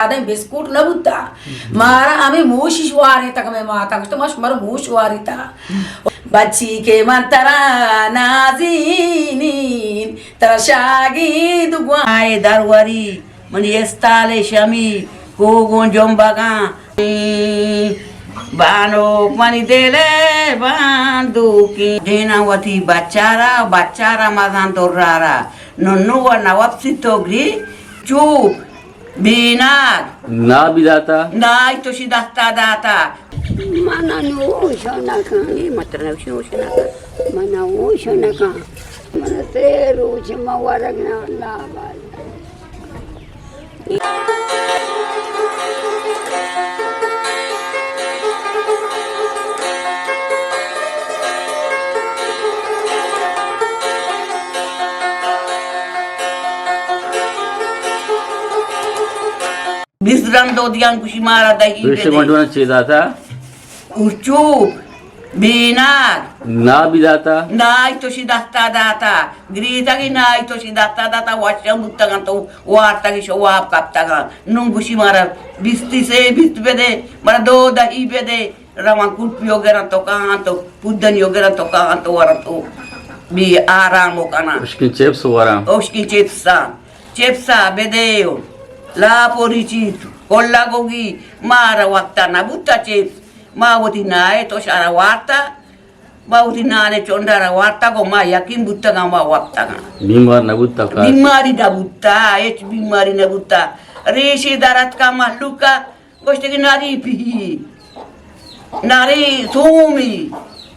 آدم بسکوٹ نہ بوتا۔ مارا ہمیں موشش وارے تک میں ماتا گشت، مش مر موش واری تا۔ بچی کے من ترا نازینین، ترا شاگی دگوان۔ آئے دروری منی استال شمی، کوگون جنبگاں۔ بانوک منی دل باندوکی۔ دینا وتی بچارا، بچارا مزان درارا۔ ننو و نواب سی تو گری چوپ۔ بیناک۔ نا بھی داتا۔ نائی تو شی دستا داتا۔ من نوش نکن، یہ مطلب شوش نکن۔ من نوش نکن۔ من سے روچ ما ورگ نہ اللہ بال۔ بیست رند و دیان گوشی مارا دہی بده۔ منڈونا چی داتا؟ او چوپ، بینار۔ نا بھی داتا؟ نائی تو شی دستا داتا۔ گریتگی نائی تو شی دستا داتا، وشم بوتگن تو وارتگی شواب کپتگن۔ نون گوشی مارا بیستی سے بیست بده، مارا دو دہی بده۔ روان کلپیو گرن تو کان تو، پودنیو گرن تو کان تو ورن تو بی آرام و کنن۔ اشکین چپس ورن۔ اشکین چپسان۔ چپسا بدیو، لاپ و ریچی کلا گوگی، مارا وقتا نبوتا چپس۔ ما وتی نائے تو شارا وارتا، ما وتی نانے چونڈارا وارتا گو ما یقین بوتگا ما وقتگا۔ بیمار نبوتا کار؟ بیماری نبوتا، ہچ بیماری نبوتا۔ ریشی درد کا مہلوکا گوشتگی ناری پیہی، ناری سومی۔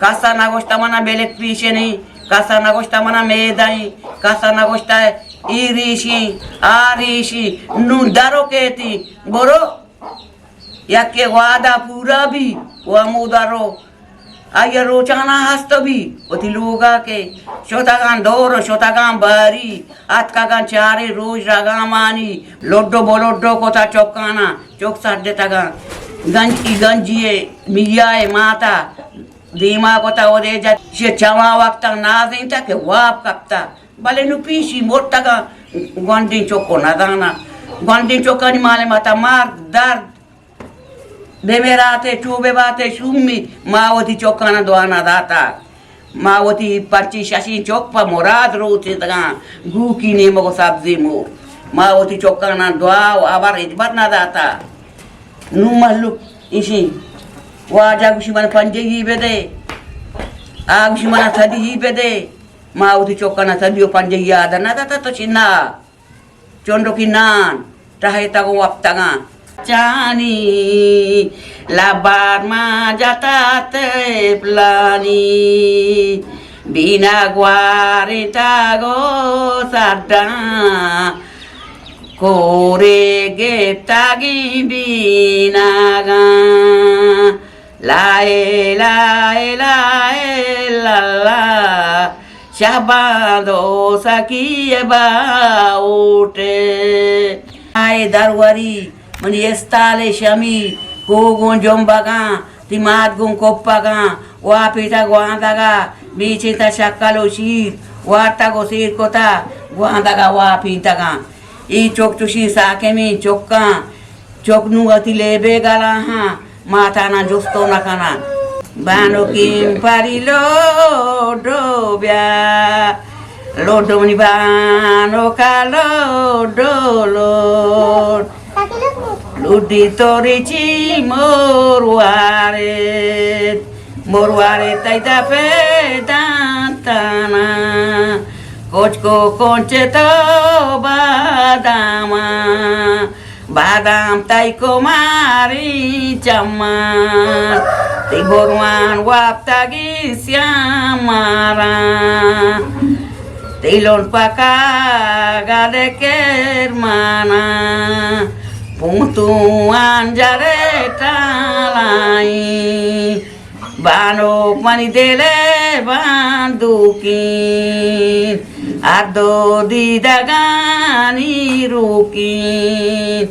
کسا نگوشتا منا بلک پیشنی، کسا نگوشتا منا میدائی، کسا نگوشتا ای ریشی، آ ریشی۔ نون درو کیتی، برو۔ یکے وعدہ پورا بی، و ہمودا رو۔ آئی ء روچاناں ہست بی، وتی لوگا کہ شتگاں دور و شتگاں باری، اتکگاں چاریں روژ رگامانی، لڈو بلڈو کتا چکاناں، چک سڈتگاں۔ گنجی گنجی ء میا ء ماتا دیما کتا اودے جت، شی چما وقتا نازینتا کہ واب کپتا، بلے نو پیشی مرتگاں۔ گونڈیں چکو نزانا، گونڈیں چکانی مال متا مرگ درد۔ بہ مراتے چو بہ باتے شومی، ما وتی چکانا دعا نہ داتا۔ ما وتی پرچی ششیں چک پہ مراد روتتگاں، گوکی نیمگ و سبزی مو۔ ما وتی چکانا دعا و ہبر ہچبر نہ داتا۔ نو مہلوک ایشی واجہ گوشی من پنجہی بدے، آ گوشی من صدی بدے۔ ما وتی چکانا صدی و پنجہی آدر نہ داتا تو چنا۔ چنڈکی نان ٹہیتگ و وپتگاں۔ چانی لبار ما جتا تپلانی، بینا گوارتگ و سڈاں، کورے گپتگی بینگاں۔ لا الہ الا اللہ، شہباز و سکی باوٹ۔ آئے دروری منی استال شمی، کوگون جنبگاں، تی مات گون کپگاں، واپیتگ واندگا، بیچیتگ شکل و شیر، وارتگ و سیر کتگ، گواندگا واپینتگاں۔ ای چک چوشی ساکمیں چکاں، چک نوں وتی لیبے گلاہاں، ماتانا جستو نہ کناں۔ بانوکیں پری لوڈو بیا، لوڈو منی بانوکا لوڈو لوڈ۔ لوڈی توری چی مور وارت، مور وارت تئی دپے دانتانا۔ کچکو کنچ تو باداما، بادام تئی کماری چمان۔ تی بروان وپتگی سیامارا، تی لون پکا گل کرمانا۔ پونتو انجر ٹالائی، بانوک منی دل ء باندوکیں، ہر دو دیدگانی روکیں۔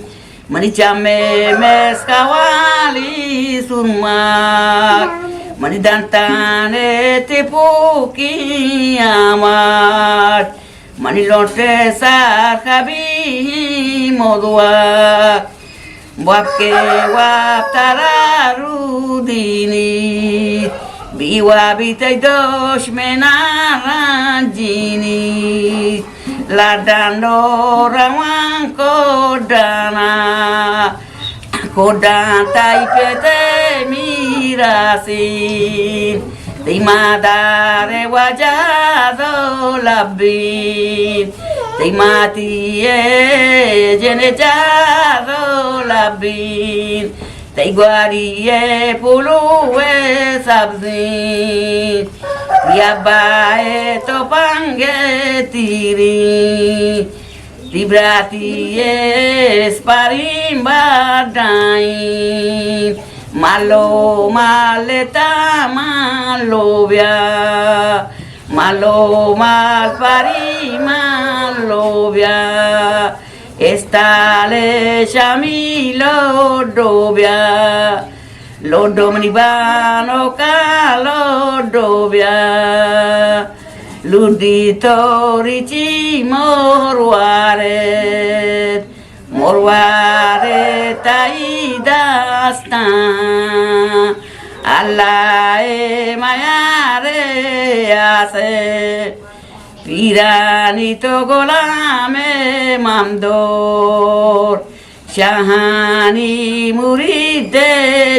منی چم ء مسک والی سرماک، منی دنتان ء تپوکیں آماٹ۔ منی لوٹ ء سر خبی مدوک، واب کہ واب ترا رودینیت، بی وابی تئی دشمنان رنجینیت۔ لڈان نو روان کڈانا، کڈان تئی پت ءِ میراسین۔ تئی مادار ءِ وجہ زولبین، تئی ماتی ءِ جن ءِ جاہ زولبین، تئی گواری ءِ پلو ءِ سبزین، تئی ابا ءِ تپنگ ءِ تیرین، تئی براتی ءِ اسپرین بڈائین، ملو مال تامان لوبیا، ملو مال پری مال لوبیا، استال شامی لوڈو بیا، لوڈو منی بانو کا لوڈو بیا۔ لوڈی توری چی مروارت، مروارت تئی دستان۔ اللہ ءِ میار آسے، پیرانی تو غلام ممدور، شاہانی مرید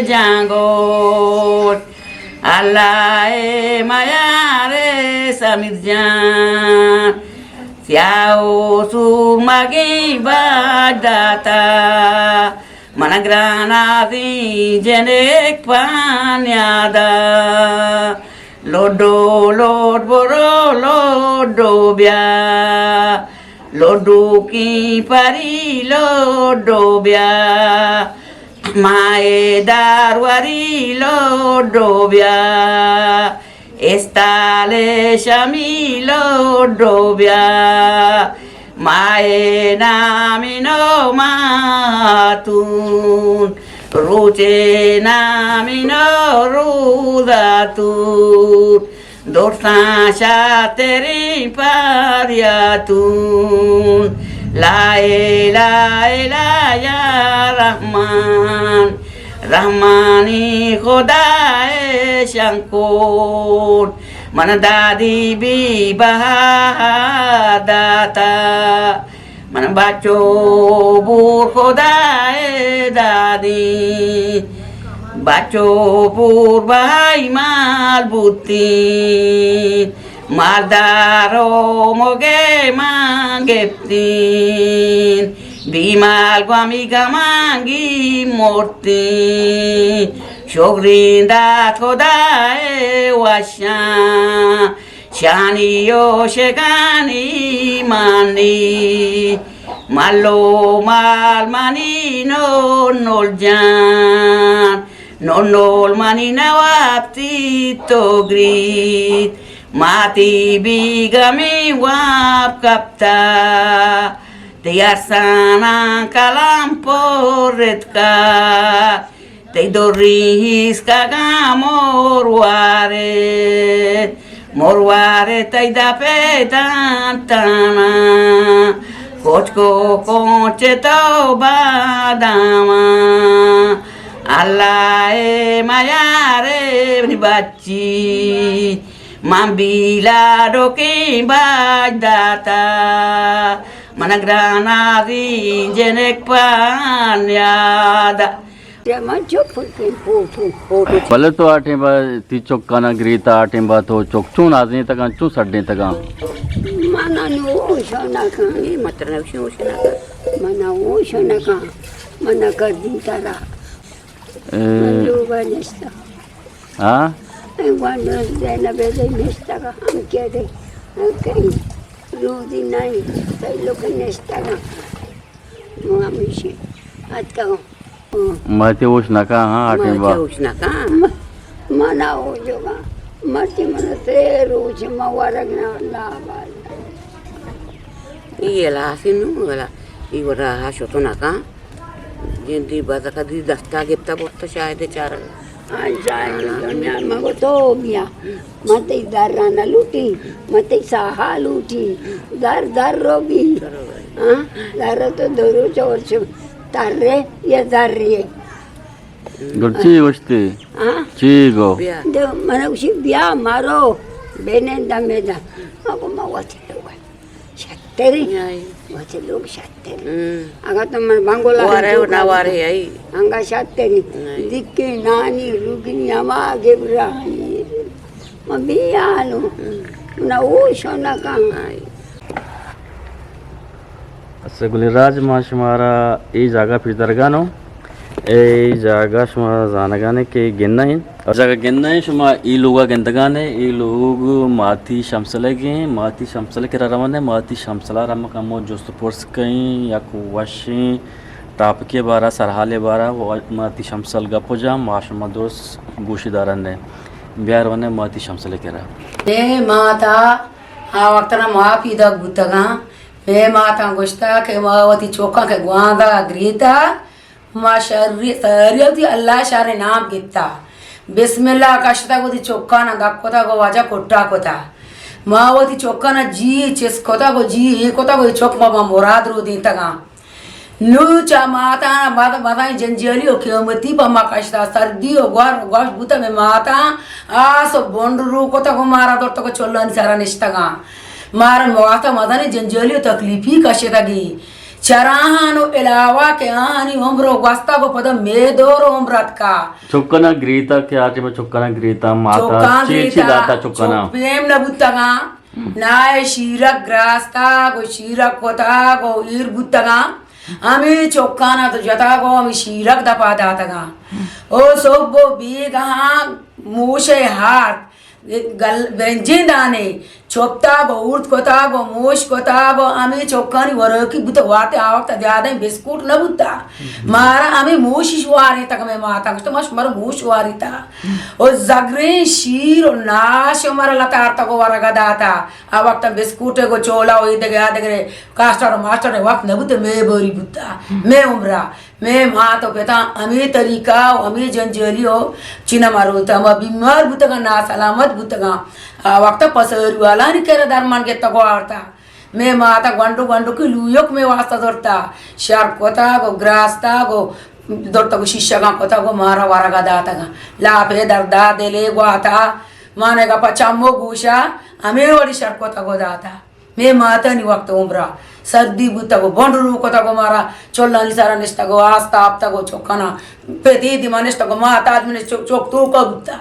جانگور۔ اللہ ءِ میار سمیر جان، سیاہ و سور مگیں باج داتا، من گرانازیں جنک پانیادا۔ لوڈو لوڈ برو لوڈو بیا، لوڈو کی پری لوڈو بیا، مائے داروری لوڈو بیا، استال شمی لوڈو بیا، مائے نامی نو ماتون، روچے نامی نو روزاتون، درساں شاتریں پریاتون، لا الہ الا یا رحمان، رحمانی خدائے شنکون، من دادی بی بہا داتا، من بچو بور خدائے دادی، بچو بور بہائی مال بوتی، مالدار و مگے مان گپتین، بیمال گوامی گمانگی مرتین، شگرین دات خدائے وشان، شانی و شگانی مانی، ملو مال منی نو نول جان، نو نول منی نوابتی تو گریت، ماتی بیگمی واب کپتا، تئی ارساناں کلام پر اتکا، تئی دری ہیسکگاں مروارے، مروارے تئی دپ ء دانتانا، کچک و کونچ تو باداما، اللہ ء میارے منی بچی، من بیلا ڈوکیں باج داتا، من گرانازیں جنک پان یادا۔ من چپ پوٹو، پوٹو۔ بلے تو آ ٹیم با تی چک کنا گریتا، آ ٹیم با تو چک چون آزینتگاں، چون سڈینتگاں؟ من انو ہوش نہ کن، اے مطلب ہوش نہ کن۔ من ہوش نہ کن، من کردی ترا۔ اے۔ من لوگا نشتا۔ ہاں؟ اے وان زینب دے نشتا ہم کیا دے، ہم کہیں روزی نہیں، تئی لوگ نشتا۔ نو ہمیشی اتکگاں۔ ما تی ہوش نکا، ہاں، آ ٹیم با۔ ما تی ہوش نکا۔ ما، ما نہ ہو جوگا۔ مرچی من سے روچ ما ورگ نہ، اللہ آباد۔ یہ لاسی نو، ولا، یہ ورا ہا شتو نکا۔ جندی بزکا دی دستا گپتا برتا شاید چارگ۔ آئی شاید دنیا مگو تو بیا۔ من تئی در نہ لوٹی، من تئی ساہا لوٹی۔ در، در رو بی۔ ہاں؟ در تو درو چور چو۔ ترے یا درے۔ گڑ چی گوشتی؟ ہاں؟ چی گو؟ بیا۔ دو من گوشی، بیا مارو، بینن دمے دا۔ ما گو، ما وتی لوگ شتری۔ آئی۔ وتی لوگ شتری۔ ہم۔ اگاں تو من بنگولا وارے ہم و نہ وارے آئی۔ انگا شتری۔ آئی۔ دکی نانی روگنی ہما گبرانی۔ ما بیالو۔ ہم۔ نہ ہوش نہ کن۔ آئی۔ اسے گلیں راج، ما شمارا اے جاگہ پیش دارگانوں۔ اے جاگہ شما زانگانے کہ گندہ ایں۔ جاگہ گندہ ایں، شما اے لوگا گندگانے، اے لوگ ماتی شمسلگ ایں، ماتی شمسلگ کرا روانے، ماتی شمسلا را ما کمو جست و پرس کئیں، یک وشیں ٹاپکے بارا، سرحالے بارا، و ماتی شمسل گپ و جاں، ما شما درست گوشی دارنے۔ بیا روانے ماتی شمسل کرا۔ اے ماتا آ وقت نا ما پیداک بوتگاں۔ مئے ماتاں گوشتہ کہ ما وتی چکاں کہ گواندا گریتہ، ما شری، ساری وتی اللہ شر نام گپتہ۔ بسم اللہ کشتگ، وتی چکاں گپ کتگ و واجہ کٹا کتہ۔ ما وتی چکاں جی چست کتگ و جی اے کتگ و اے چک ما، ما مراد رودینتگاں۔ نوں چہ ماتاں مد-، مدائیں جنجالی و قیامتی پہ ما کشتہ، سردی و گور و گوش بوتہ مئے ماتاں، آس و بنڈ رو کتگ و مارا درتگ و چلانی سرا نشتگاں۔ مارا ماتاں مدنی جنجالی و تکلیفی کشتگی۔ چراہان و علاوہ کہ آہانی عمر و گوستگ و پدا مئے دور و عمر اتکا۔ چکنا گریتا کہ آ ٹیم چکنا گریتا ماتا چکاں چی چی گریتا، داتا چکنا؟ چک پیم نہ بوتگاں۔ نائے شیرک گراستگ و شیرک کتگ و ایر بوتگاں۔ ہمے چکانا تو جتگ و ہمے شیرک دپا داتگاں۔ او صبح و بیگہاں موشے ہارت، گل، برنجیں دانے چپتگ و اورت کتگ و موش کتگ و ہمے چکانی ورکی بوتگ۔ وارتے آ وقت زیادہ بسکوٹ نہ بوتا۔ مارا ہمے موشش واریتگ، مئے ماتا گوشتہ، ما شمارا موش واریتا۔ و زگریں شیر و ناش مارا لتارتگ و ورگا داتا۔ آ وقتا بسکوٹے گو چولا و ایدگہ آدگرے کاسٹر و ماسٹر وقت نبوت، مئے بوری بوتا، مئے عمرا۔ مئے مات و پتاں ہمے طریقہ و ہمے جنجالی و چنا ما روتا، ما بیمار بوتگاں، ناسلامت بوتگاں۔ آ وقتا پسوری والانی کرا درمان گپتگ و آورتا۔ مئے ماتا گونڈو گونڈو کی لویوک مئے واسطہ زرتا، شر کتگ و گراستگ و درتگ و شیشگاں کتگ و مارا ورگا داتگاں۔ لاپے دردا، دلے گواتا، مانے گپا چمو گوشا، ہمے وڑی شر کتگ و داتا۔ مئے ماتانی وقت عمرا سردی بوتگ و بنڈ رو کتگ و مارا چلانی سرا نشتگ و آس تاپتگ و چکانا پتی دیما نشتگ و ماتا آدمی چک، چک توکا بوتا۔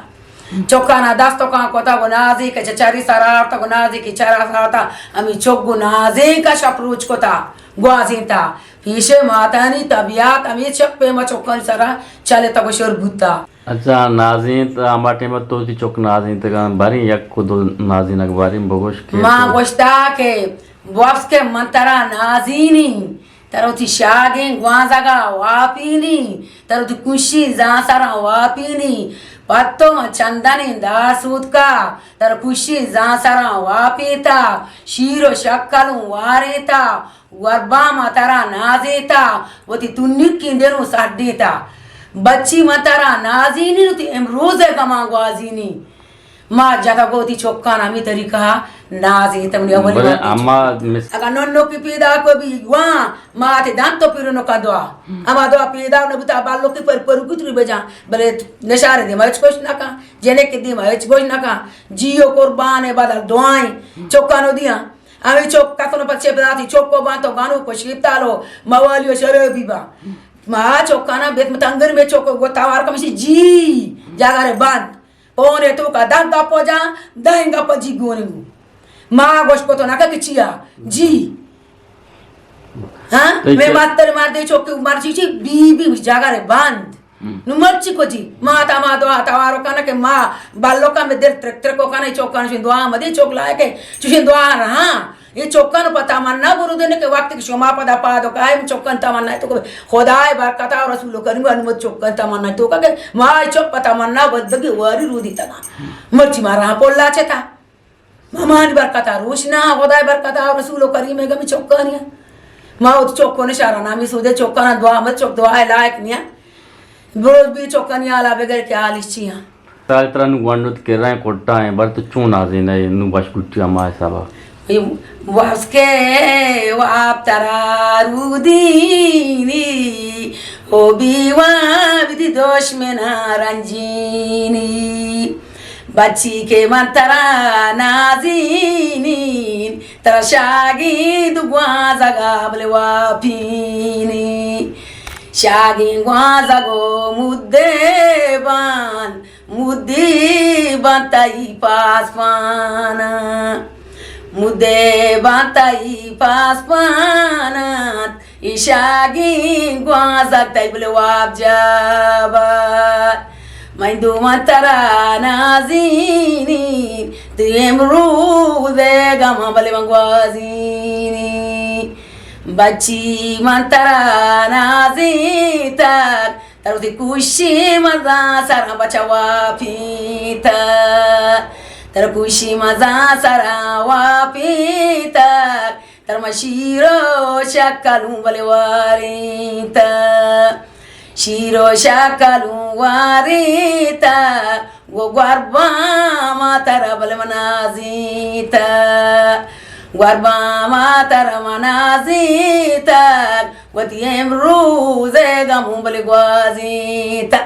چکانا دست و کان کتگ و نازینک چہ چری سرا آرتگ و نازینک چرا سرا آرتا، ہمے چک گو نازینکا شپ روچ کتا، گوازینتا۔ پیشے ماتانی طبیعت ہمے چک پیما چکانی سرا چلتگ و شر بوتا۔ اچھا، نازینت، ہما ٹائم تو وتی چک نازینتگاں، باریں یک و دو نازینگ باریں بگوش کہ ما تو گوشتا کہ بوپس کہ من ترا نازینی، ترا وتی شاگیں گوانزگا واپینی، ترا وتی کشی زانسرا واپینی، پد تو من چندنیں دار سوتکا، ترا کشی زانسرا واپینتا، شیر و شکلوں وارینتا، گوربام ء ترا نازینتا، وتی تنکیں دل و سڈینتا۔ بچی من ترا نازینی، وتی امروز ء گمان گوازینی۔ ما جتگ و وتی چکان ہمے طریقہ ء نازینت۔ منی اولی بلے ماتی اما چک۔ مس- اگاں ننوکی پیدا کو بی وان، ماتی دنت و پیرو نکا دعا۔ ہما دعا پیدا نہ بوتا، بالوکی پر پروکی تری بجان، بلے نشار دیما ہچ گوش نکا، جنک دیما ہچ گوش نکا۔ جیو قربان بدل دعائیں چکانو دیاں۔ ہمے چک کسن پچے پداتی چک و بانت و گانوک و شیپتال و موالی و شرابی با۔ ما چکانا بیت متنگر میں چک گو توار کمشی جی جاگارے بند۔ پونے تو کا دہ گپ جا، دہ گپ جی گونی گو۔ ما گوش کو تو نکا کہ چیا؟ جی۔ ہاں؟ تئی میں چ- ماتر مار دے چک مرچی چی بی بی جاگارے بند۔ ہم۔ نو مرچی کجی؟ ما تا ما دعا توارو کنا کہ ما بلوکا میں دل ترک ترک کو کنا، چوکان شن دعا مدی، چوک لائے کہ چوشن دعا رہا۔ یہ چوکان پتا من نہ برو دنے کہ وقت کہ شما پدا پادو کائے، چوکان تمنا تو کہ خدائے برکتا و رسول کریم انمت چوکان تمنا تو کہ ما چوک پتا من نہ بدگی واری رو دیتا۔ مرچی ما رہا پولا چتا۔ مامانی برکتا روشنا، خدای برکتا، رسول و کریم گمی چکانی۔ ما وت چکو نشارا نامی سودے چکانا دعا مت چک دعا لائق نیا۔ بروز بی چکانی حالا بگر کہ حالش چی ہاں۔ سال ترا نو گونڈت کرائیں کٹائیں، بر تو چون نازینے نو بش گٹی ہما حسابا۔ اے واسکے واب ترا رودینی، او بیوا وتی دشمنا رنجینی، بچی کہ من ترا نازینین، ترا شاگین دو گوانزگا بلے واپینی۔ شاگین گوانزگ و مدے بان، مدی بان تئی پاسپانا، مدے بان تئی پاسپانا۔ ای شاگین گوانزگ تئی بلے واب جابا۔ من دو من ترا نازینین، تو امروز گما بلے من گوازینی۔ بچی من ترا نازینتگ، ترا وتی کوشی مزا سرا بچا واپینتگ، ترا کوشی مزا سرا واپینتگ۔ تر ما شیر و شکلوں بلے وارینتا، شیر و شکلوں وارینتا، گو گوربا ما ترا بلے منازینتا، گوربا ما ترا منازینتا، وتی امروز گموں بلے گوازینتا۔